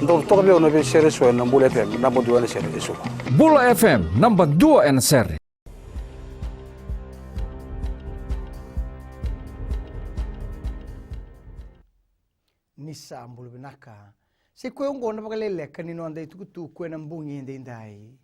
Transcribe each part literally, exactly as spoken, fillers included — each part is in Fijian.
Dou toka vei au na veisere eso ena Bula F M, naba dua ena sere eso. Bula F M, naba dua ena sere. Ni sa bula vinaka. Sa i koya oqo na vakaleleka ni noda itukutuku ena bogi edaidai.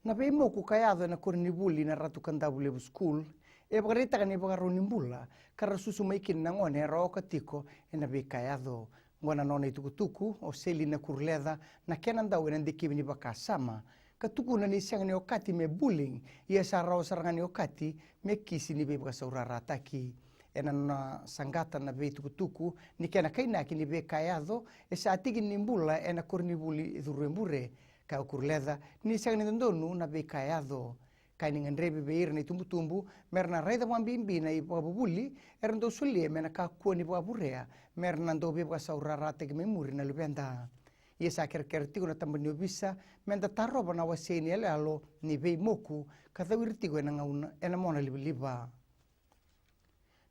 Na veimoku ka yaco ena koronivuli na Ratu Kadavulevu School e vakaraitaka na ivakarau ni bula ka ra susu mai kina na gone era oka tiko ena veika e yaco. Oqo na nona itukutuku o Selina Kuruleca na kena dau ena dikivi ni vakasama, ka tukuna ni sega ni okati me bullying, ia sa rawa sara ga ni okati me kisi ni veivakasaurarataki. Ena nona saqata na veitukutuku ni kena kainaki ni veika e yaco, e sa tiki ni bula ena koronivuli Curu e Bure. Kaya o Kuruleca ni sega ni dodonu na veika e yaco. Kaya ni gadrevi vei ira na itubutubu me ra na raica vakabibi na ivakavuvuli era dau solia me na kakua ni vakavurea me ra na dau veivakasaurarataki mai muri na luveda. Ia sa kerekere tiko na taba ni ovisa me da tarova na wasei ni yaloyalo ni veimoku ka cau ira tiko ena gauna ena mona livaliva.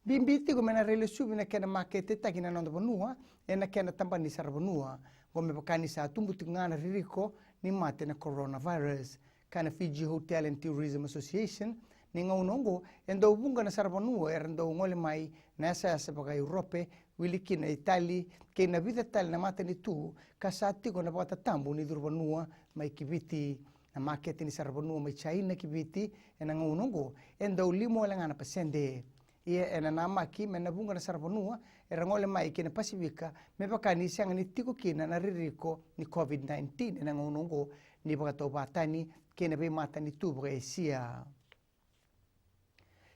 Bibi tiko me na railesuvi na kena maketetaki na noda vanua ena kena taba ni saravanua, oqo me vaka ni sa tubu tiko ga na ririko ni mate na coronavirus. Kaya na Fiji Hotel and Tourism Association ni gauna oqo e dau vuqa na saravanua era dau gole mai na yasayasa vaka Europe, wili kina Itali kei na vica tale na matanitu, ka sa tiko na vakatatabu ni curu vanua mai ki Viti. Na makete ni saravanua mai China ki Viti ena gauna oqo e dau lima wale ga na pasede. Ia ena namaki me na vuqa na saravanua era gole mai ki na Pasifika me vaka ni sega ni tiko kina na ririko ni COVID nineteen ena gauna oqo, ni vakatauvatani kei na veimatanitu vaka-Esia.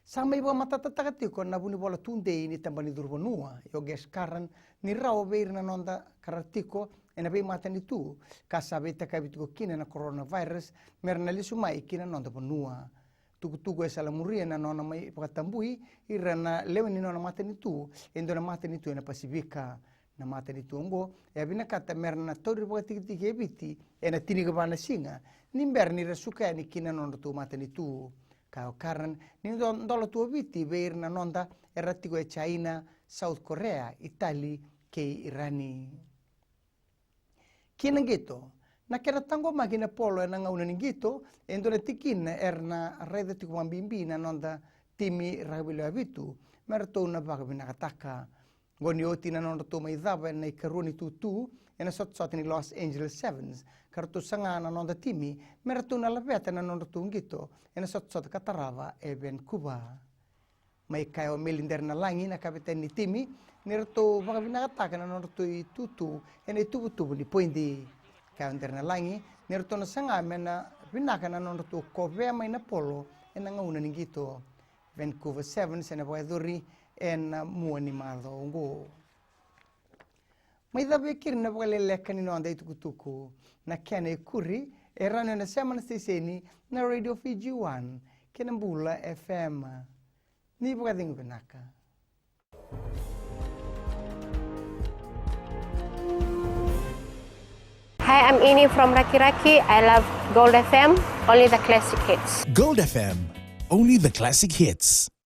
Sa mai vakamatatataka tiko na vunivola tudei ni taba ni curu vanua Yogesh Karan ni rawa vei ira na noda ka ra tiko ena veimatanitu ka sa veitakavi tiko kina na coronavirus me ra na lesu mai ki na noda vanua. Tukutuku e salamuria na nona mai vakatabui ira na lewe ni nona matanitu e dua na matanitu ena Pasifika. Na matanitu oqo e a vinakata me ra na tauri vakatikitiki e Viti ena tinikava na siga ni bera ni ra suka yani ki na nodratou matanitu. Kaya o Karan ni do-, dola tu o Viti vei ira na noda era tiko e China, South Korea, Itali kei Irani. Ki na qito. Na kena taqomaki na polo ena gauna ni qito e dua na tikina era na raica tiko vakabibi na noda timi rakavi lewe vitu me ratou na vakavinakataka. Oqo ni oti na nodratou mai cava ena ikarua ni tutu ena sotasota ni Los Angeles Sevens, ka ratou saga na noda timi me ratou na laveta na nodratou qito ena sotasota ka tarava e Vancouver. Mai kaya o Meli Derenalagi na kavetani ni timi ni ratou vakavinakataka na nodratou itutu ena ituvatuva ni poidi. Kaya o Derenalagi ni ratou na saga me na vinaka na nodratou kovea mai na polo ena gauna ni qito. Vancouver Sevens ena vakayacori ena mua ni macawa oqo. Mai cava e keri na vakaleleka ni noda itukutuku. Na kena ikuri e rawa ni o na sema na siteseni na Radio Fiji One kei na Bula F M. Ni vakacegu vinaka. Hi, I'm Ini from Rakiraki. I love Gold F M, only the classic hits. Gold F M, only the classic hits.